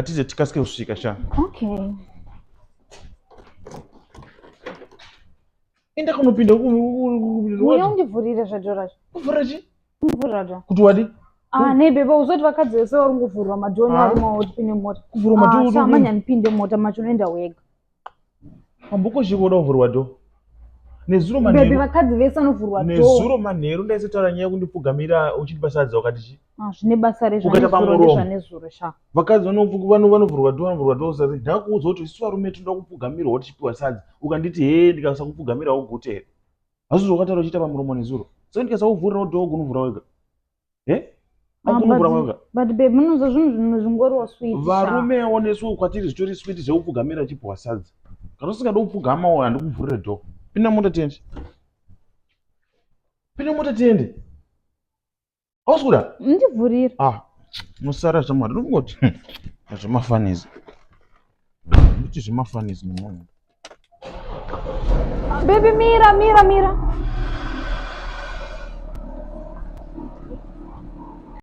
Atize tikasike kusvika sha. Okay. Enda kunopinda Uya undivhurire zvedho racho. Kuvhura chi? Kuvhura dho. Kuti wadi? Ah, nei bebe uzoti vakadzi vese vari kuvhurwa madhoo nevarume vavo kuti pinde mota. Kuvhurwa madhoo. Ah, samanya ndipinde mota macho unoenda wega. Mabhuku chiko uda kuvhurwa dho. Nezuro manheru. Bebe vakadzi vese vanovhurwa dho. Nezuro manheru ndaisotaura nyaya yekundipfugamira uchindipa sadza wakati chi? Ah, zvine basa rezvanezuro sha. Vakadzi vanovhurwa dho vanovhurwa dho sadza. Ndakuudza kuti isu varume tinoda kupfugamirwa tichipiwa sadza. Ukanditi hee ndikasakupfugamira ugute here? Hazvo zvawakataura uchiita pamuromo nezuro. Saka ndikasakuvhurira dho ugonovhura wega. Eh? Ah, but babe munoza zvinhu zvimwe zvingoriwo sweet. Varumewo nesu kwatiri zvitori sweet zvekupfugamira chipiwa sadza. Kana usingade kupfugamawo handikuvhurire door. Pinda mota tiende. Pinda mota tiende. Hausi kuda? Ndivhurire. Ah, musara zvamwari ndinongoti zvemafanisi. Nditi zvemafanisi nemunhu. Baby mira mira mira.